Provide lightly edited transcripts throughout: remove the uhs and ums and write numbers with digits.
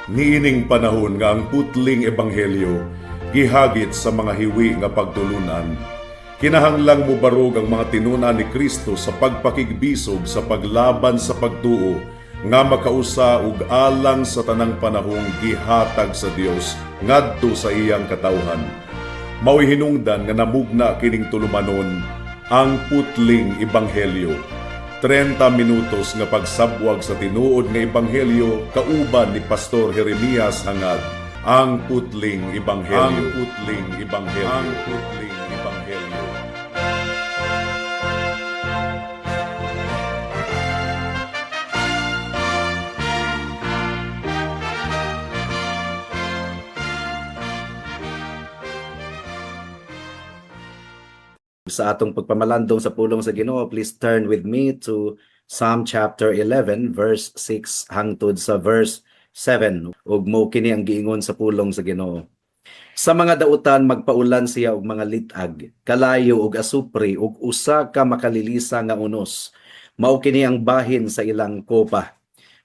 Niining panahon nga ang putling ebanghelyo gihagit sa mga hiwi nga pagtulunan, kinahanglang mubarog ang mga tinun-an ni Kristo sa pagpakigbisog sa paglaban sa pagtuo nga makausa ug alang sa tanang panahong gihatag sa Dios ngadto sa iyang katawhan. Mao'y hinungdan nga namugna kining tulumanon, Ang Putling Ebanghelyo. 30 minutos nga pagsabwag sa tinuod nga ebanghelyo kauban ni Pastor Jeremias Hangad. Ang Putling Ebanghelyo. Ang Putling Ebanghelyo. Ang Putling Ebanghelyo. Sa atong pagpamalandong sa pulong sa Ginoo, please turn with me to Psalm chapter 11 verse 6 hangtod sa verse 7, ug mo kini ang giingon sa pulong sa Ginoo. Sa mga dautan magpaulan siya og mga lit-ag, kalayo ug asupre ug usa ka makalilisa nga unos. Mao kini ang bahin sa ilang kopa.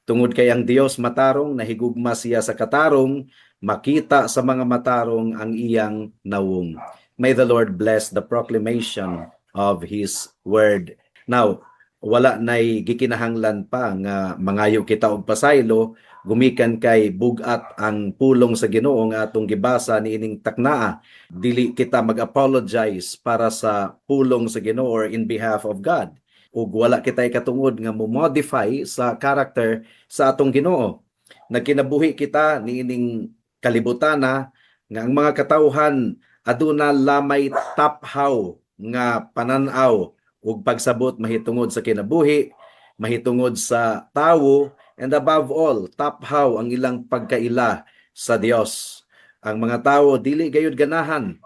Tungod kay ang Dios matarong, nahigugma siya sa katarong, makita sa mga matarong ang iyang nawong. May the Lord bless the proclamation of His word. Now, wala nay gikinahanglan pa nga mangayo kita og pasaylo gumikan kay bugat ang pulong sa Ginoo nga atong gibasa niining taknaa. Dili kita mag-apologize para sa pulong sa Ginoo or in behalf of God. Ug wala kitay katungod nga mo-modify sa character sa atong Ginoo. Nagkinabuhi kita niining kalibutana nga ang mga katawhan aduna lamay taphaw nga panan-aw ug pagsabot mahitungod sa kinabuhi, mahitungod sa tawo, and above all, taphaw ang ilang pagkaila sa Dios. Ang mga tawo dili gayud ganahan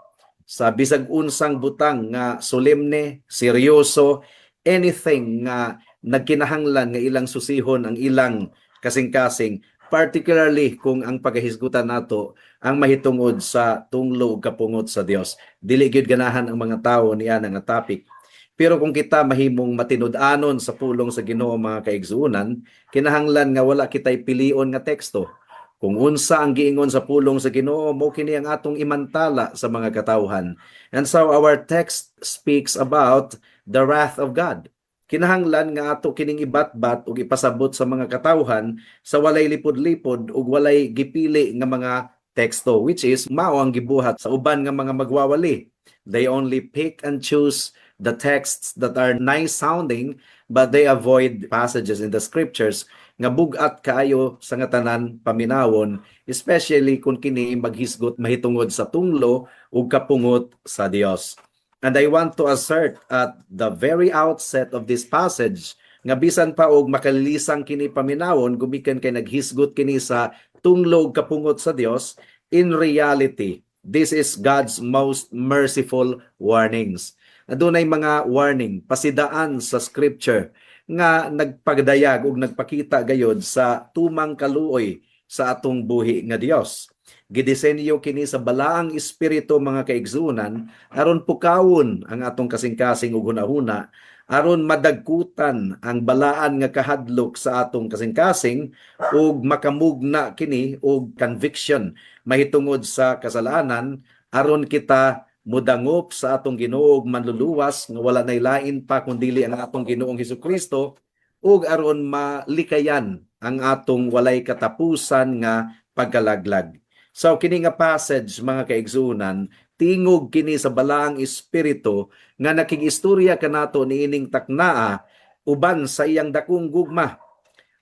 sa bisag unsang butang nga solemne, seryoso, anything nga nagkinahanglan nga ilang susihon ang ilang kasing-kasing, particularly kung ang pagahisgutan nato ang mahitungod sa tunglo ug kapungot sa Dios. Dili gyud ganahan ang mga tawo niya nga topic. Pero kung kita mahimong matinud-anon sa pulong sa Ginoo, mga kaigsuonan, kinahanglan nga wala kitay pilion nga teksto. Kung unsa ang giingon sa pulong sa Ginoo, mo kini ang atong imantala sa mga katawhan. And so our text speaks about the wrath of God. Kinahanglan nga ato kining ibatbat ug ipasabot sa mga katawhan sa walay lipod-lipod ug walay gipili nga mga teksto, which is mao ang gibuhat sa uban nga mga magwawali. They only pick and choose the texts that are nice sounding, but they avoid passages in the scriptures nga bugat kaayo sa nga tanan paminawon, especially kung kini maghisgot mahitungod sa tunglo ug kapungot sa Dios. And I want to assert at the very outset of this passage nga bisan pa og makalilisang kini paminawon gumikan kay naghisgot kini sa tunglo ug kapungot sa Dios, in reality, this is God's most merciful warnings. Adunay mga warning, pasidaan sa scripture nga nagpagdayag ug nagpakita gayod sa tumang kaluoy sa atong buhi nga Dios. Gidisenyo kini sa Balaang Espiritu, mga kaigsuonan, aron pukawon ang atong kasing-kasing ug hunahuna, aron madagkutan ang balaan nga kahadlok sa atong kasing-kasing ug makamugna kini og conviction mahitungod sa kasalanan, aron kita mudangop sa atong Ginoo ug Manluluwas nga wala nay lain pa kundili ang atong Ginoong Hesukristo, ug aron malikayan ang atong walay katapusan nga pagkalaglag. So kini nga passage, mga kaigsuonan, tingog kini sa Balaang Espiritu nga nakigistorya kanato niining taknaa uban sa iyang dakong gugma.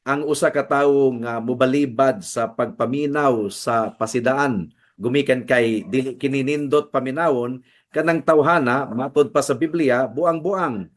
Ang usa ka tawo nga mobalibad sa pagpaminaw sa pasidaan gumikan kay dili kini nindot paminawon, kanang tawhana matod pa sa Biblia buang-buang.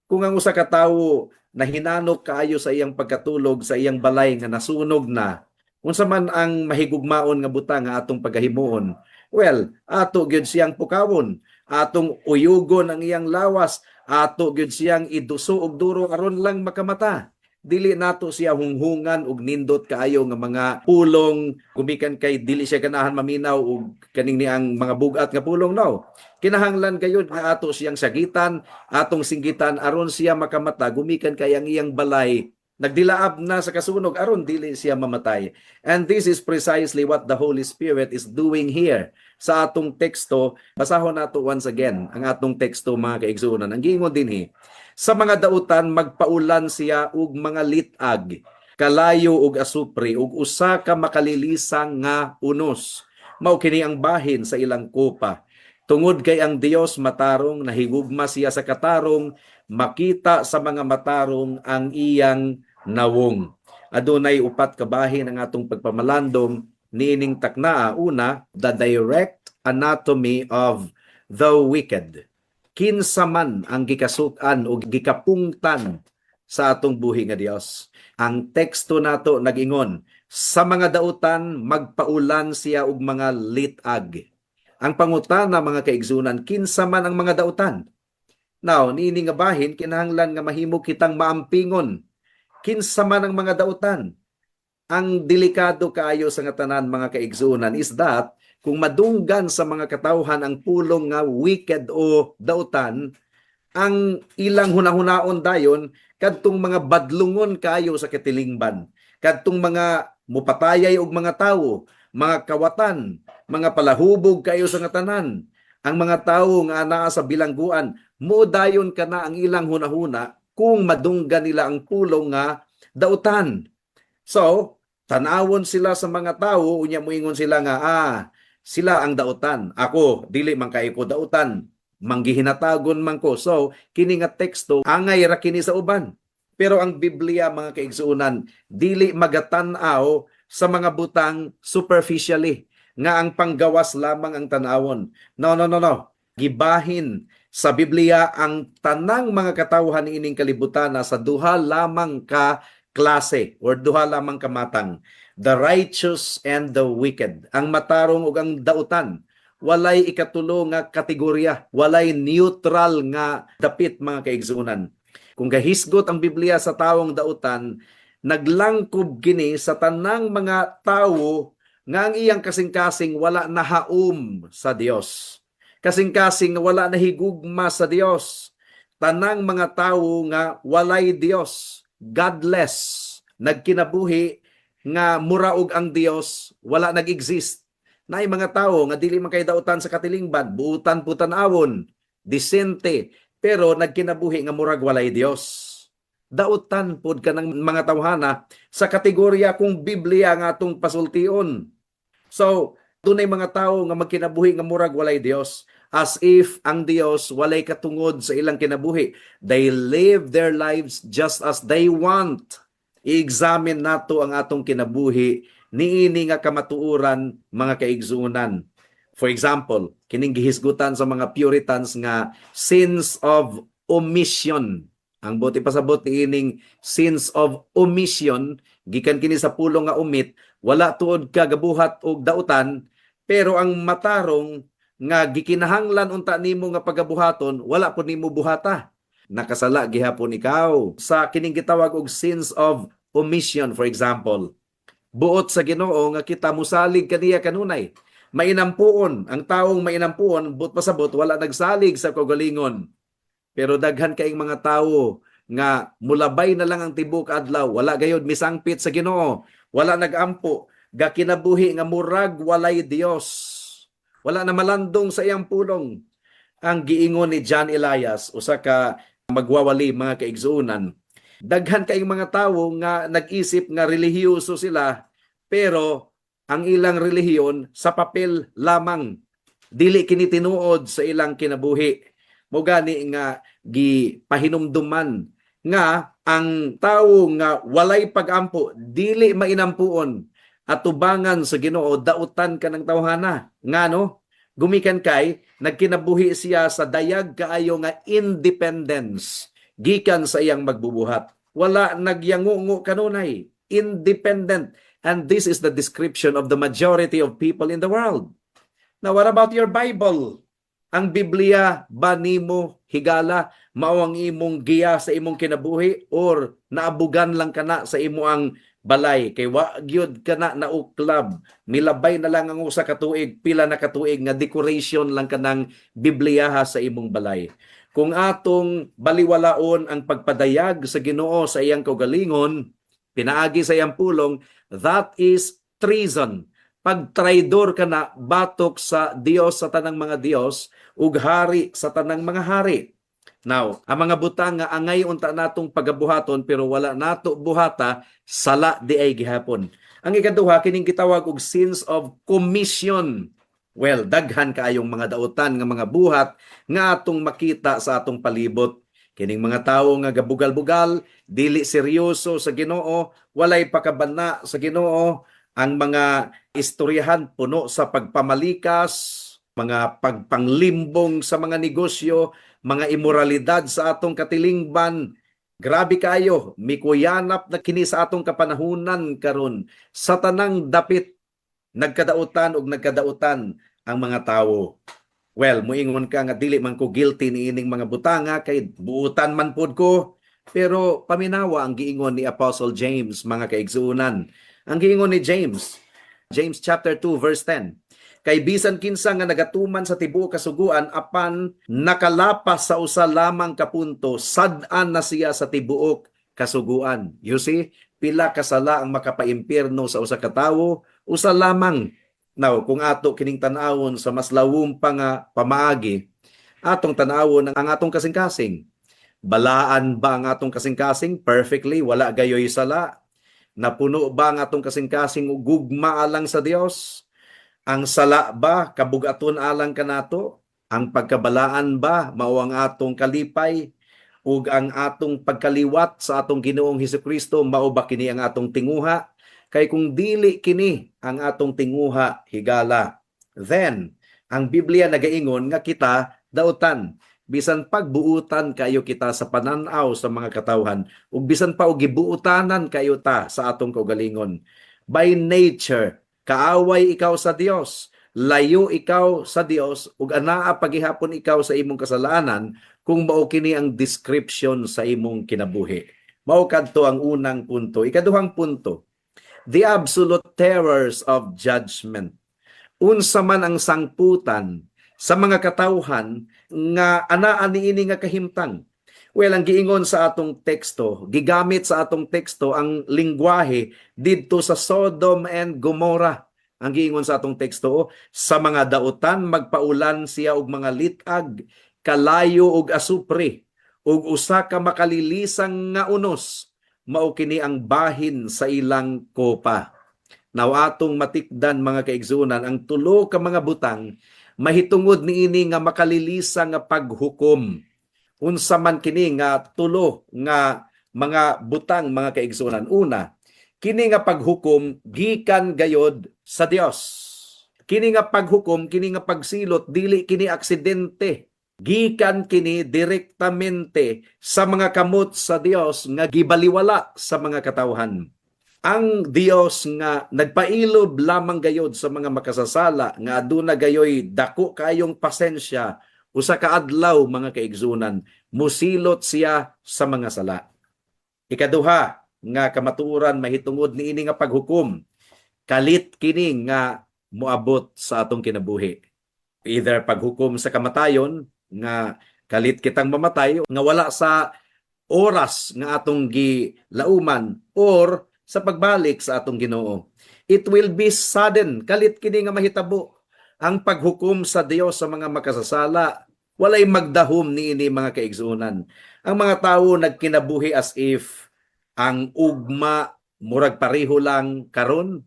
Kung ang usa ka tawo nahinanok kaayo sa iyang pagkatulog sa iyang balay nga nasunog na, unsa man ang mahigugmaon nga butang nga atong pagahimuon? Well, ato gyud siyang pukawon, atong uyugon ang iyang lawas, ato gyud siyang iduso og duro aron lang makamata. Dili nato siya hunghungan og nindot kaayo nga mga pulong gumikan kay dili siya ganahan maminaw og kaning niang mga bugat nga pulong, no. Kinahanglan gayud nga ato siyang sagitan, atong singgitan aron siya makamata gumikan kay ang iyang balay Nagdilaab na sa kasunog aron dili siya mamatay. And this is precisely what the Holy Spirit is doing here sa atong teksto. Basahon nato once again ang atong teksto, mga kaigsuonan. Ang giingon dinhi, "Sa mga dautan magpaulan siya og mga lit-ag, kalayo ug asupre ug usa ka makalilisang nga unos. Mao kini ang bahin sa ilang kopa. Tungod kay ang Dios matarong, nahigugma siya sa katarong, makita sa mga matarong ang iyang nawong." Adunay upat ka bahin ang atong pagpamalandong niining taknaa. Una, the direct anatomy of the wicked. Kinsa man ang gikasuk-an o gikapungtan sa atong buhi nga Dios? Ang teksto nato nag-ingon, sa mga dautan magpaulan siya og mga lit-ag. Ang pangutana, mga kaigsunan, kinsa man ang mga dautan? Now, niini nga bahin, kinahanglan nga mahimo kitang maampingon. Kinsa man ang mga dautan? Ang delikado kaayo sa nga tanan, mga kaigsunan, is that kung madunggan sa mga katawhan ang pulong nga wicked o dautan, ang ilang hunahunaon dayon kadtong mga badlungon kaayo sa katilingban, kadtong mga mupatayay og mga tawo, mga kawatan, mga palahubog kaayo sa nga tanan, ang mga tawo nga anaa sa bilangguan. Mo dayon kana ang ilang hunahuna kung madunggan nila ang pulong nga dautan. So, tanawon sila sa mga tawo, unya moingon sila nga, "Ah, sila ang dautan. Ako, dili man kaayo ko dautan. Manggihinatagon man ko." So, kini nga teksto, angay ra kini sa uban. Pero ang Biblia, mga kaigsuonan, dili magatan-aw sa mga butang superficially, nga ang panggawas lamang ang tan-awon. No, no, no, no. Gibahin sa Biblia ang tanang mga katawhan ining kalibutan na sa duha lamang ka klase or duha lamang ka matang: the righteous and the wicked. Ang matarong ug ang dautan. Walay ikatulo nga kategorya, walay neutral nga dapit, mga kaigsuonan. Kung gahisgot ang Biblia sa tawong dautan, naglangkob kini sa tanang mga tawo nga ang iyang kasing-kasing wala nahaom sa Dios. Kasing-kasing nga wala nahigugma sa Dios. Tanang mga tawo nga walay Dios, godless, nagkinabuhi nga mura og ang Dios wala nag-exist. Naay mga tawo nga dili man kay dautan sa katilingban, buutan po tan-awon, disente, pero nagkinabuhi nga murag walay Dios. Dautan pod kanang mga tawhana sa kategorya kung Biblia nga atong pasultion. So, dunay mga tawo nga magkinabuhi nga murag walay Dios, as if ang Dios walay katungod sa ilang kinabuhi. They live their lives just as they want. I-examine nato ang atong kinabuhi niini nga kamatuoran, mga kaigsuonan. For example, kining gihisgutan sa mga Puritans nga sins of omission. Ang buot ipasabot niining sins of omission, gikan kini sa pulong nga omit, wala tuod ka gabuhat og dautan, pero ang matarong nga gikinahanglan unta nimo nga pagabuhaton, wala pud nimo buhata. Nakasala gihapon ikaw sa kining gitawag og sins of omission. For example, buot sa Ginoo nga kita musalig kaniya kanunay. Mainampuon, ang taong mainampuon, buot pasabot wala nagsalig sa kaugalingon. Pero daghan kaing mga tawo nga mulabay na lang ang tibuok adlaw, wala gayod misangpit sa Ginoo, wala nagampo, gakinabuhi nga murag walay Dios. Wala na malandong sa iyang pulong. Ang giingon ni John Elias, usa ka magwawali, mga kaigsuonan, daghan kaing mga tawo nga nag-isip nga relihiyoso sila, pero ang ilang relihiyon sa papel lamang, dili kini tinuod sa ilang kinabuhi. Mo gani nga gipahinumduman nga ang tawo nga walay pagampo, dili mainampuon atubangan sa Ginoo, dautan kanang tawhana. Ngano? Gumikan kay nagkinabuhi siya sa dayag kaayo nga independence gikan sa iyang magbubuhat. Wala nagyangungo kanunay, independent. And this is the description of the majority of people in the world. Now, what about your Bible? Ang Biblia ba nimo, higala, mao ang imong giya sa imong kinabuhi, or naabugan lang kana sa imo ang balay kay wa gyud kana nauklab, milabay na lang ang usa ka tuig, pila na ka tuig nga decoration lang kanang Biblia sa imong balay? Kung atong baliwalaon ang pagpadayag sa Ginoo sa iyang kaugalingon, pinaagi sa iyang pulong, that is treason. Pagtraidor ka na batok sa Dios sa tanang mga Dios ug hari sa tanang mga hari. Now, ang mga butang nga angay unta natong pagabuhaton pero wala nato buhata, sala diay gihapon. Ang ikaduha, kining gitawag og sins of commission. Well, daghan kaayong mga dautan nga mga buhat nga atong makita sa atong palibot. Kining mga tawo nga gabugal-bugal, dili seryoso sa Ginoo, walay pakabana sa Ginoo, ang mga istoryahan puno sa pagpamalikas, mga pagpanglimbong sa mga negosyo, mga imoralidad sa atong katilingban. Grabe kayo, mikuyanap na kini sa atong kapanahunan karon. Sa tanang dapit, nagkadautan og nagkadautan ang mga tawo. Well, muingon ka nga dili man ko guilty niining mga butanga kay buutan man pod ko. Pero paminawa ang giingon ni Apostle James, mga kaigsuonan. Ang giingon ni James, James chapter 2 verse 10. Kay bisan kinsa nga nagatuman sa tibuok kasuguan apan nakalapas sa usa lamang ka punto, sad-an na siya sa tibuok kasuguan. You see, pila kasala ang makapaimpierno sa usa ka tawo, usa lamang. Now, kung ato kining tan-awon sa mas lawom pa nga pamaagi, atong tan-awon ang atong kasing-kasing. Balaan ba ang atong kasing-kasing? Perfectly, wala gayoy sala. Napuno ba ang atong kasing-kasing og gugma alang sa Dios? Ang sala ba kabugaton alang kanato? Ang pagkabalaan ba mao ang atong kalipay? Ug ang atong pagkaliwat sa atong Ginoong Hesukristo, mao ba kini ang atong tinguha? Kay kung dili kini ang atong tinguha, higala, then ang Biblia nagaingon nga kita dautan, bisan pagbuutan kayo kita sa pananaw sa mga katawhan ug bisan pa og gibuutanan kayo ta sa atong kaugalingon. By nature, kaaway ikaw sa Dios, layo ikaw sa Dios ug anaa pagihapon ikaw sa imong kasalanan kung mao kini ang description sa imong kinabuhi. Mao kadto ang unang punto. Ikaduhang punto, the absolute terrors of judgment. Unsa man ang sangputan sa mga katawhan nga anaa niini nga kahimtang? Well, ang giingon sa atong teksto, gigamit sa atong teksto ang lingwahe didto sa Sodom and Gomorrah. Ang giingon sa atong teksto, sa mga dautan magpaulan siya og mga litag, kalayo og asupre, ug usa ka makalilisang nga unos, mao kini ang bahin sa ilang kopa. Now, atong matikdan, mga kaigsuonan, ang tulo ka mga butang mahitungod niini nga makalilisang nga paghukom. Unsa man kini nga tulo nga mga butang, mga kaigsuonan? Una, kini nga paghukom gikan gayod sa Dios. Kini nga paghukom, kini nga pagsilot, dili kini aksidente. Gikan kini direktamente sa mga kamot sa Dios nga gibaliwala sa mga katawhan. Ang Dios nga nagpailob lamang gayod sa mga makasasala nga aduna gayoy dako kayong pasensya, usa ka adlaw, mga kaigsuonan, musilot siya sa mga sala. Ikaduha nga kamatuoran mahitungod niini nga paghukom, kalit kini nga moabot sa atong kinabuhi. Either paghukom sa kamatayon nga kalit kitang mamatay nga wala sa oras nga atong gilauman or sa pagbalik sa atong Ginoo. It will be sudden, kalit kini nga mahitabo. Ang paghukom sa Dios sa mga makasasala, walay magdahom niini, mga kaigsuonan. Ang mga tawo nagkinabuhi as if ang ugma murag pareho lang karon.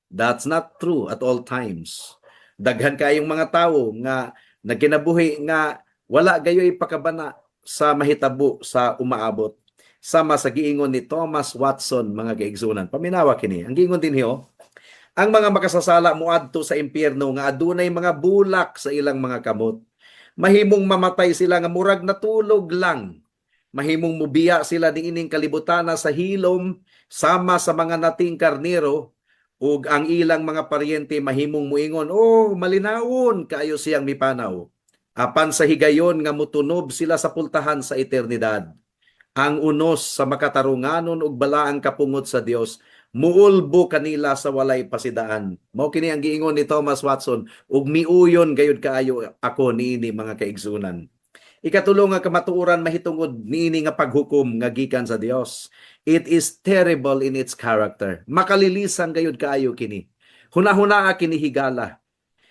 That's not true at all times. Daghan kayong mga tawo nga nagkinabuhi nga wala gayoy pakabana sa mahitabo sa umaabot. Sama sa giingon ni Thomas Watson, mga kaigsuonan. Paminawa kini. Ang giingon dinhi, oh, ang mga makasasala moadto sa impyerno nga adunay mga bulak sa ilang mga kamot. Mahimong mamatay sila nga murag natulog lang. Mahimong mubiya sila niining kalibutana sa hilom sama sa mga nating karnero ug ang ilang mga paryente mahimong muingon, "Oh, malinawon kaayo siyang mipanaw." Apan sa higayon nga mutunob sila sa pultahan sa eternidad. Ang unos sa makatarunganon ug balaang kapungot sa Dios muulbo kanila sa walay pasidaan. Mao kini ang giingon ni Thomas Watson ug miuyon gayud kaayo ako niini, mga kaigsuonan. Ikatulo nga kamatuoran mahitungod niini nga paghukom nga gikan sa Dios. It is terrible in its character. Makalilisang gayud kaayo kini. Hunahunaa kini, higala.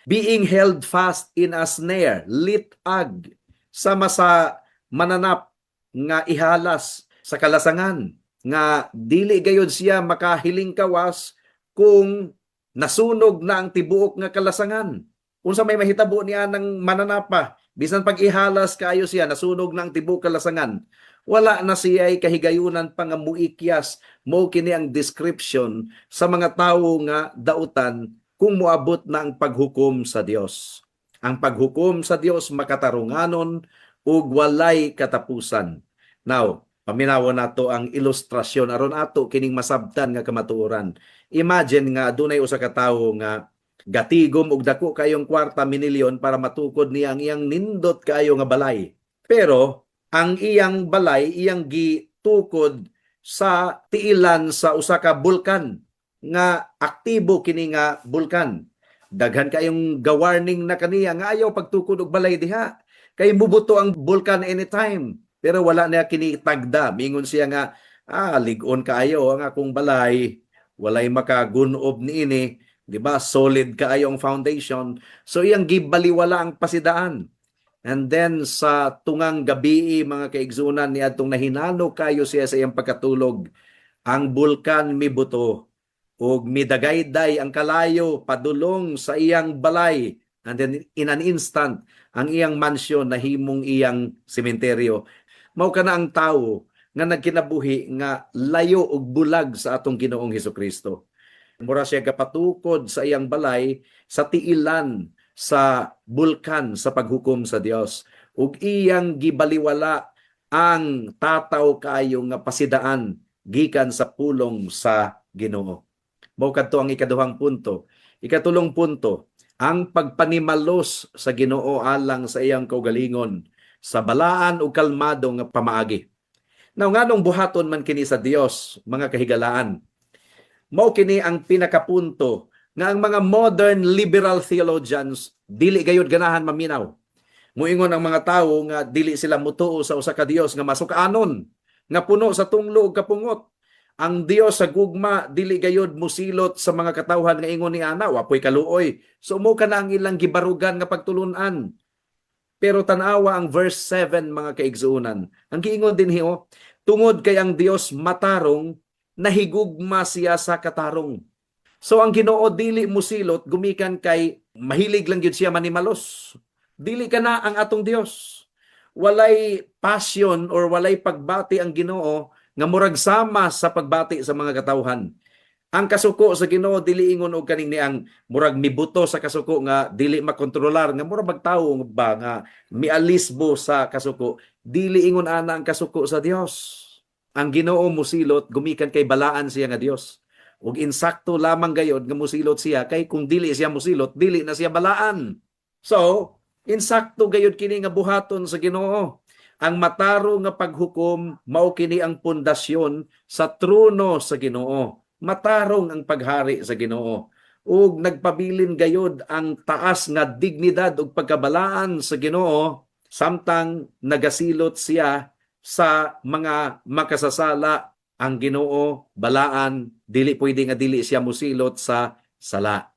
Being held fast in a snare, lit-ag, sama sa mananap nga ihalas sa kalasangan nga dili gayud siya makahiling kawas kung nasunog na ang tibuok nga kalasangan. Unsa may mahitabo niya ng mananapa? Bisan pag ihalas kaayo siya, nasunog na ang tibuok kalasangan. Wala na siya kahigayunan pa nga muikyas. Mao kini ang description sa mga tawo nga dautan kung moabot na ang paghukom sa Dios. Ang paghukom sa Dios makatarunganon ug walay katapusan. Now, paminawon nato ang ilustrasyon aron ato kining masabtan nga kamatuoran. Imagine nga adunay usa ka tawo nga gatigom og dako kayong kwarta, minilyon, para matukod niya ang iyang nindot kaayo nga balay. Pero ang iyang balay iyang gitukod sa tiilan sa usa ka bulkan nga aktibo kini nga bulkan. Daghan kayong ga-warning na kaniya nga ayaw pagtukod og balay diha kay mubuto ang bulkan anytime. Pero wala niya kini tagda. Mingon siya nga, "Ah, lig-on kaayo ang akong balay, walay makagunob niini, di ba? Solid kaayo ang foundation." So iyang gibaliwala ang pasidaan. And then sa tungang gabi, mga kaigsunan, niadtong nahinano kayo siya sa iyang pagkatulog, ang bulkan mibuto ug midagayday ang kalayo padulong sa iyang balay, and then in an instant ang iyang mansyon nahimong iyang sementeryo. Mao kana ang tawo nga nagkinabuhi nga layo og bulag sa atong Ginoong Hesukristo. Mura siya gapatukod sa iyang balay sa tiilan sa bulkan sa paghukom sa Dios ug iyang gibaliwala ang tataw kaayo nga pasidaan gikan sa pulong sa Ginoo. Mao kadto ang ikaduhang punto. Ikatulong punto, ang pagpanimalos sa Ginoo alang sa iyang kaugalingon sa balaan ug kalmado nga pamaagi. Now, nganong buhaton man kini sa Dios, mga kahigalaan? Mao kini ang pinakapunto nga ang mga modern liberal theologians dili gayud ganahan maminaw. Muingon ang mga tawo nga dili sila mutuo sa usa ka Dios nga masukanon, nga puno sa tunglo ug kapungot. Ang Dios sa gugma dili gayud musilot sa mga katawhan nga ingon ni ana, wa poy kaluoy. So mao kana ang ilang gibarugan nga pagtulunan. Pero tan-awa ang verse 7, mga kaigsuonan. Ang giingon dinhi oh, tungod kay ang Dios matarong, nahigugma siya sa katarong. So ang Ginoo dili musilot gumikan kay mahilig lang gyud siya manimalos. Dili kana ang atong Dios. Walay passion or walay pagbati ang Ginoo nga murag sama sa pagbati sa mga katawhan. Ang kasuko sa Ginoo dili ingon og kaning niang murag mibuto sa kasuko nga dili makontrolar, nga murag magtawo ba nga mialisbo sa kasuko. Dili ingon ana ang kasuko sa Dios. Ang Ginoo musilot gumikan kay balaan siya nga Dios. Ug insakto lamang gayod nga musilot siya kay kung dili siya musilot, dili na siya balaan. So, insakto gayod kini nga buhaton sa Ginoo. Ang matarong nga paghukom mao kini ang pundasyon sa trono sa Ginoo. Matarong ang paghari sa Ginoo. Ug nagpabilin gayod ang taas nga dignidad ug pagkabalaan sa Ginoo samtang nagasilot siya sa mga makasasala. Ang Ginoo balaan, dili pwede nga dili siya musilot sa sala.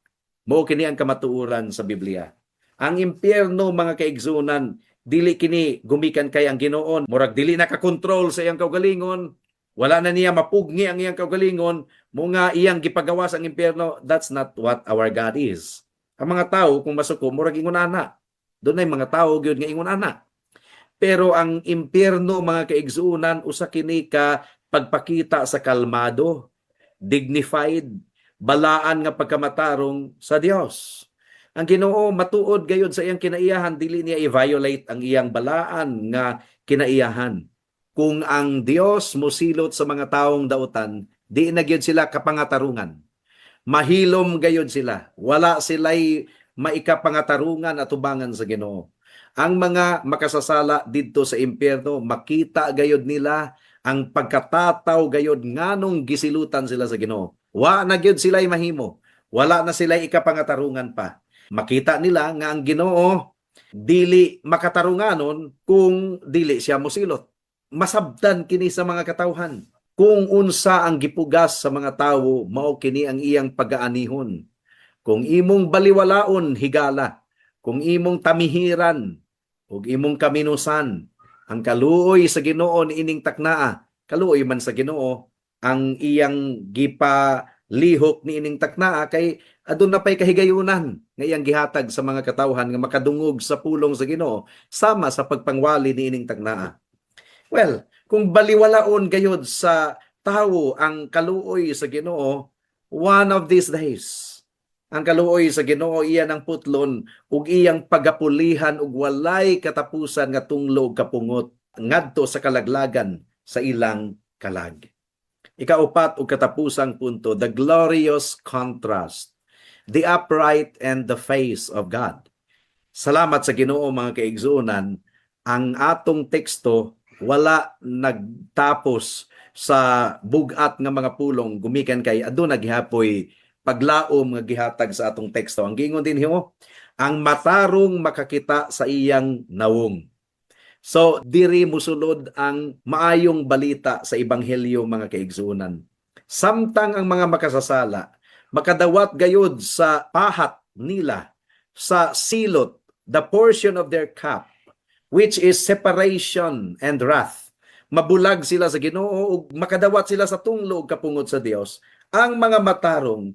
Mao kini ang kamatuoran sa Biblia. Ang impyerno, mga kaigsunan, dili kini gumikan kay ang Ginoo murag dili nakakontrol sa iyang kaugalingon, wala na niya mapugni ang iyang kaugalingon, mao nga iyang gipagawas ang impyerno. That's not what our God is. Ang mga tao kung masuko murag ingon ana. Dunay mga tao gyud nga ingon ana. Pero ang impyerno, mga kaigsuonan, usa kini ka pagpakita sa kalmado, dignified, balaan nga pagkamatarong sa Dios. Ang Ginoo matuod gayud sa iyang kinaiyahan, dili niya i-violate ang iyang balaan nga kinaiyahan. Kung ang Dios mosilot sa mga taong dautan, di na gyud sila kapangatarungan. Mahilom gayud sila. Wala sila'y maikapangatarungan at tubangan sa Ginoo. Ang mga makasasala didto sa impyerno, makita gayud nila ang pagkatataw gayud nganong gisilutan sila sa Ginoo. Wa na gyud sila'y mahimo. Wala na sila'y ikapangatarungan pa. Makita nila nga ang Ginoo Dili makatarunganon kung dili siya mosilot. Masabtan kini sa mga katawhan. Kung unsa ang gipugas sa mga tawo, mao kini ang iyang pagaanihon. Kung imong baliwalaon, higala. Kung imong tamihiran ug imong kaminusan ang kaluoy sa Ginoo niining taknaa, kaluoy man sa Ginoo ang iyang gipalihok niining taknaa kay aduna pay kahigayunan nga iyang gihatag sa mga katawhan nga makadungog sa pulong sa Ginoo sama sa pagpangwali niining taknaa. Well, kung baliwalaon gayod sa tawo ang kaluoy sa Ginoo, one of these days ang kaluoy sa Ginoo iya nang putlon ug iyang pagapulihan og walay katapusan nga tunglo ug kapungot ngadto sa kalaglagan sa ilang kalag. Ikaupat ug katapusang punto, the glorious contrast, the upright and the face of God. Salamat sa Ginoo, mga kaigsuonan, ang atong teksto wala nagtapos sa bugat nga mga pulong gumikan kay aduna gihapoy paglaom nga gihatag sa atong teksto. Ang giingon dinhi, ang matarong makakita sa iyang nawong. So diri musulod ang maayong balita sa ebanghelyo, mga kaigsuonan. Samtang ang mga makasasala makadawat gayud sa pahat nila, sa silot, the portion of their cup, which is separation and wrath. Mabulag sila sa Ginoo ug makadawat sila sa tunglo ug kapungot sa Dios. Ang mga matarong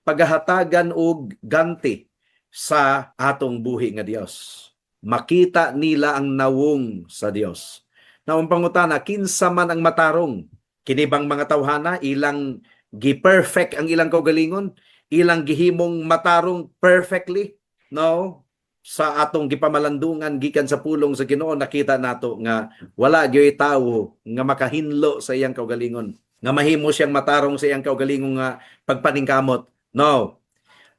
pagahatagan og ganti sa atong buhi nga Dios. Makita nila ang nawong sa Dios. Na ang pangutana, kinsa man ang matarong? Kini bang mga tawhana ilang gi-perfect ang ilang kaugalingon? Ilang gihimong matarong perfectly? No. Sa atong gipamalandungan gikan sa pulong sa Ginoo, nakita nato nga wala gyoy tawo nga makahinlo sa iyang kaugalingon, nga mahimo siyang matarong sa iyang kaugalingon nga pagpaningkamot. No.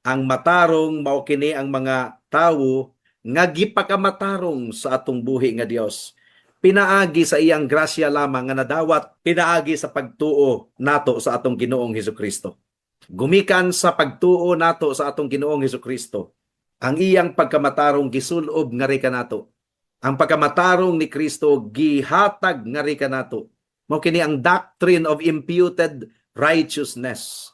Ang matarong mao kini ang mga tawo nga gipakamatarong sa atong buhi nga Dios pinaagi sa iyang grasya lamang nga nadawat pinaagi sa pagtuo nato sa atong Ginoong Hesukristo. Gumikan sa pagtuo nato sa atong Ginoong Hesukristo, ang iyang pagkamatarong gisulob ngari kanato. Ang pagkamatarong ni Kristo gihatag ngari kanato. Mao kini ang doctrine of imputed righteousness.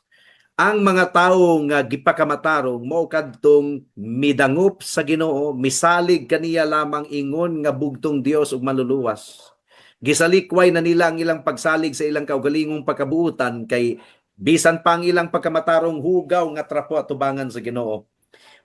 Ang mga tawo nga gipakamatarong mao kadtong midangop sa Ginoo, misalig kaniya lamang ingon nga bugtong Dios ug Manluluwas. Gisalikway na nila ang ilang pagsalig sa ilang kaugalingong pagkabuutan kay bisan pa ang ilang pagkamatarong hugaw nga trapo atubangan sa Ginoo.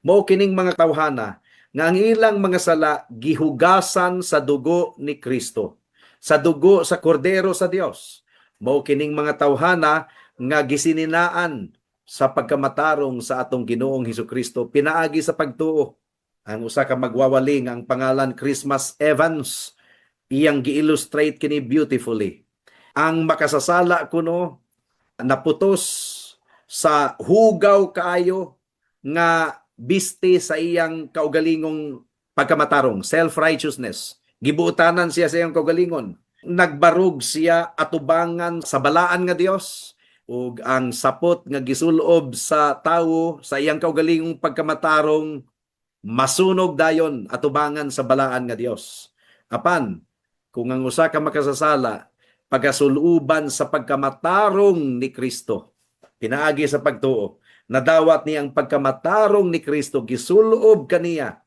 Mao kining mga tawhana nga ang ilang mga sala gihugasan sa dugo ni Kristo, sa dugo sa Kordero sa Dios. Mao kining mga tawhana nga gisininaan sa pagkamatarong sa atong Ginoong Hesukristo pinaagi sa pagtuo. Ang usa ka magwawali nga ang pangalan Christmas Evans, iyang gi-illustrate kini beautifully. Ang makasasala kuno naputos sa hugaw kaayo nga biste sa iyang kaugalingong pagkamatarong, self-righteousness. Gibuotanan siya sa iyang kaugalingon. Nagbarog siya atubangan sa balaan nga Dios ug ang sapot nga gisulob sa tawo sa iyang kaugalingong pagkamatarong masunog dayon atubangan sa balaan nga Dios. Apan kung ang usa ka makasasala pagkasuluban sa pagkamatarong ni Kristo pinaagi sa pagtuo, nadawat niya ang pagkamatarong ni Kristo, gisulob kaniya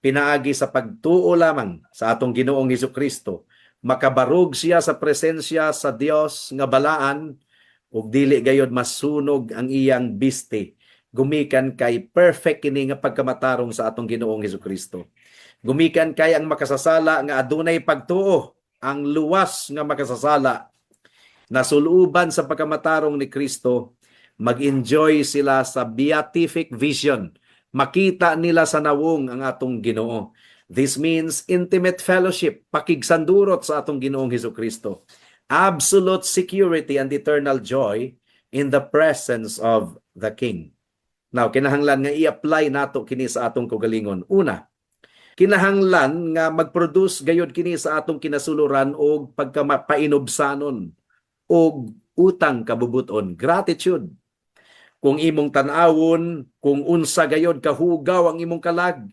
pinaagi sa pagtuo lamang sa atong Ginoong Hesukristo, makabarog siya sa presensya sa Dios nga balaan ug dili gayod masunog ang iyang biste gumikan kay perfect kini nga pagkamatarong sa atong Ginoong Hesukristo. Gumikan kay ang makasasala nga adunay pagtuo, ang luwas nga makasasala nasuluban sa pagkamatarong ni Kristo, mag-enjoy sila sa beatific vision. Makita nila sa nawong ang atong Ginoo. This means intimate fellowship, pakigsandurot sa atong Ginoong Hesukristo. Absolute security and eternal joy in the presence of the King. Now, kinahanglan nga i-apply nato kini sa atong kaugalingon. Una, kinahanglan nga mag-produce gayod kini sa atong kinasuluran og pagkamapainubsanon og utang kabubuton, gratitude. Kung imong tan-awon, kung unsa gayod kahugaw ang imong kalag,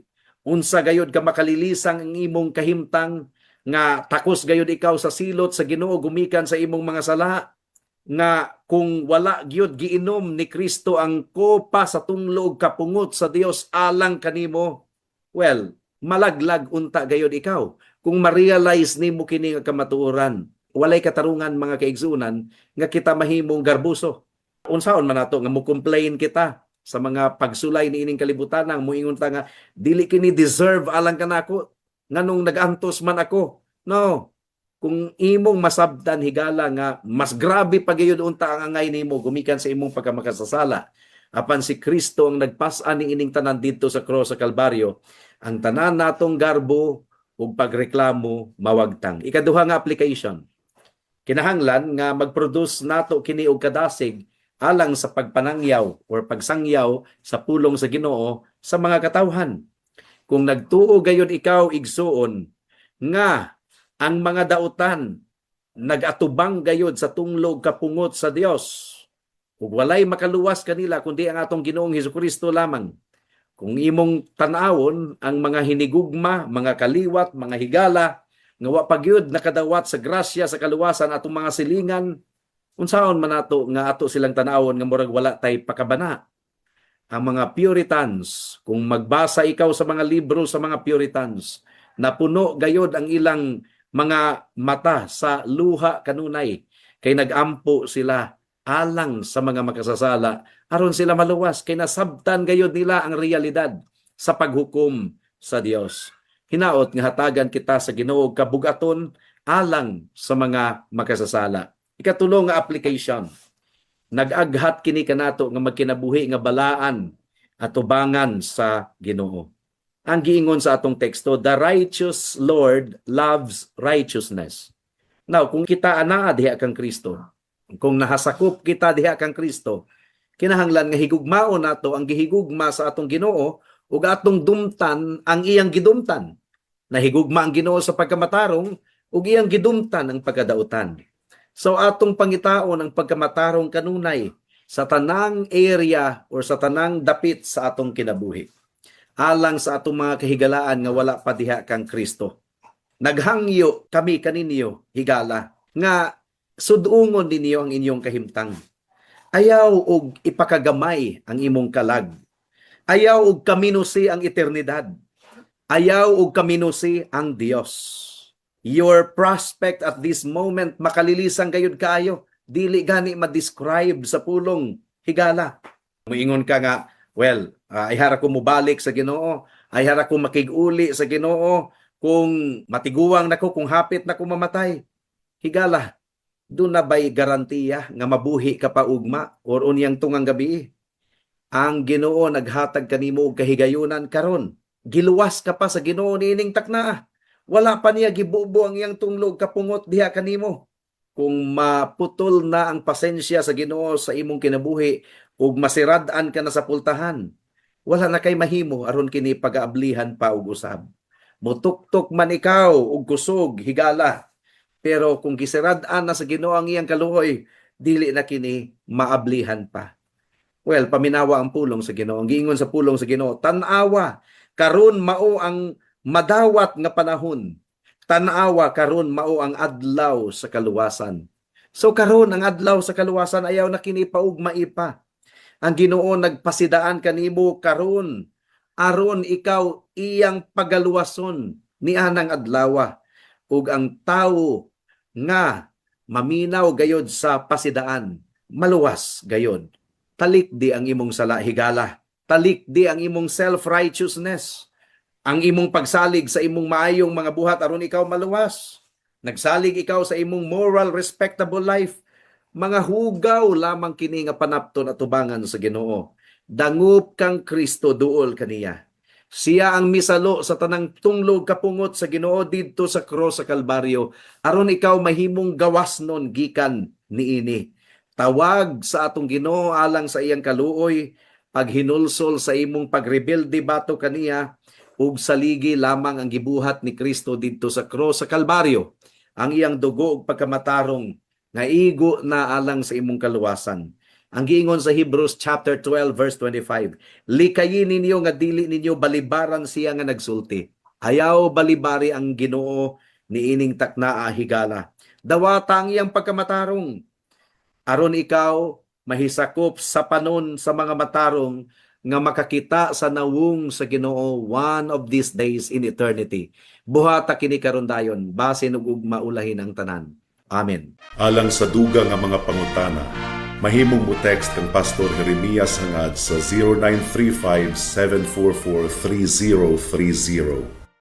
Unsa gayud ka makalilisang ang imong kahimtang nga takos gayud ikaw sa silot sa Ginoo gumikan sa imong mga sala, nga kung wala gyud giinom ni Kristo ang kopa sa tunglo ug kapungot sa Dios alang kanimo, well, malaglag unta gayud ikaw kung ma-realize nimo kini nga kamatuoran. Walay katarungan, mga kaigsunan, nga kita mahimong garbuso. Unsaon man nato nga mo complain kita sa mga pagsulay niining kalibutan, ang muingon ta nga dili kini deserve alang kanako, nganong nag-antos man ako? No, kung imong masabtan, higala, nga mas grabe pa gayud unta ang angay nimo gumikan sa imong pagkamakasasala, apan si Kristo ang nagpas-an ni ining tanan didto sa cross sa Kalbaryo, ang tanan natong garbo ug pagreklamo mawagtang. Ikaduha nga application, kinahanglan nga mag-produce nato kini og kadasig alang sa pagpanangyaw or pagsangyaw sa pulong sa Ginoo sa mga katawhan. Kung nagtuo gayud ikaw, igsuon, nga ang mga dautan nagatubang gayud sa tunglo ug kapungot sa Dios ug walay makaluwas kanila kundi ang atong Ginoong Hesukristo lamang, kung imong tan-awon ang mga hinigugma, mga kaliwat, mga higala nga wa pa gyud nakadawat sa grasya sa kaluwasan, atong mga silingan, unsaon man nato nga ato silang tan-awon nga murag wala tay pakabana? Ang mga Puritans, kung magbasa ikaw sa mga libro sa mga Puritans, napuno gayod ang ilang mga mata sa luha kanunay kay nagampo sila alang sa mga makasasala aron sila maluwas, kay nasabtan gayod nila ang realidad sa paghukom sa Dios. Hinaot nga hatagan kita sa Ginoo og kabugaton alang sa mga makasasala. Ikatulo nga application, nag-aghat kini kanato nga magkinabuhi nga balaan atubangan sa Ginoo. Ang giingon sa atong teksto, "The righteous Lord loves righteousness." Now, kung kita anaa diha kang Kristo, kung nahasakop kita diha kang Kristo, kinahanglan nga higugmaon nato ang gihigugma sa atong Ginoo ug atong dumtan ang iyang gidumtan. Nahigugma ang Ginoo sa pagkamatarong ug iyang gidumtan ang pagkadautan. So atong pangitaon ang pagkamatarong kanunay sa tanang area or sa tanang dapit sa atong kinabuhi, alang sa atong mga kahigalaan nga wala pa diha kang Kristo. Naghangyo kami kaninyo, higala, nga sudungon ninyo ang inyong kahimtang. Ayaw og ipakagamay ang imong kalag. Ayaw og kaminusi ang eternidad. Ayaw og kaminusi ang Dios. Your prospect at this moment makalilisang gayud kaayo. Dili gani ma-describe sa pulong, higala. Muingon ka nga, "Well, ayhara ko mobalik sa Ginoo, ayhara ko makig-uli sa Ginoo kung matiguang nako, kung hapit na ko mamatay." Higala, duna ba'y garantiya nga mabuhi ka pa ugma or unyang tungang gabi? Ang Ginoo naghatag kanimo og kahigayunan karon. Giluwas ka pa sa Ginoo niining takna. Wala pa niya gibubo ang iyang tunglo ug kapungot diha kanimo. Kung maputol na ang pasensya sa Ginoo sa imong kinabuhi ug masirad-an ka na sa pultahan, wala na kay mahimo aron kini pagaablihan pa og usab. Mutuktok man ikaw og kusog, higala, pero kung gisirad-an na sa Ginoo ang iyang kaluoy, dili na kini maablihan pa. Well, paminawa ang pulong sa Ginoo. Ang giingon sa pulong sa Ginoo, "Tan-awa, karon mao ang madawat nga panahon. Tan-awa, karon mao ang adlaw sa kaluwasan." So karon ang adlaw sa kaluwasan, ayaw na kini paugmai pa. Ang Ginoo nagpasidaan kanimo karon aron ikaw iyang pagaluwason nianang adlawa, ug ang tawo nga maminaw gayod sa pasidaan, maluwas gayod. Talikdi ang imong sala, higala. Talikdi ang imong self-righteousness. Ang imong pagsalig sa imong maayong mga buhat aron ikaw maluwas. Nagsalig ikaw sa imong moral respectable life. Mga hugaw lamang kini nga panapton atubangan sa Ginoo. Dangop kang Kristo, duol kaniya. Siya ang misalo sa tanang tunglo ug kapungot sa Ginoo didto sa cross sa Kalbaryo aron ikaw mahimong gawas nun gikan niini. Tawag sa atong Ginoo alang sa iyang kaluoy, paghinulsol sa imong pagrebelde batok kaniya ug saligi lamang ang gibuhat ni Kristo didto sa cross sa Kalbaryo. Ang iyang dugo ug pagkamatarong nga igo na alang sa imong kaluwasan. Ang giingon sa Hebrews chapter 12 verse 25, "Likayin ninyo nga dili ninyo balibaran siya nga nagsulti. Ayaw balibari ang Ginoo niining taknaa higala. Dawata ang iyang pagkamatarong. Aron ikaw mahisakop sa panon sa mga matarong nga makakita sa nawong sa Ginoo one of these days in eternity. Buhata kini karon dayon, basin ug ugma ulahin ang tanan. Amen." Alang sa dugang nga mga pangutana, mahimong mo text kang Pastor Jeremias Hangad sa 0935 744 3030.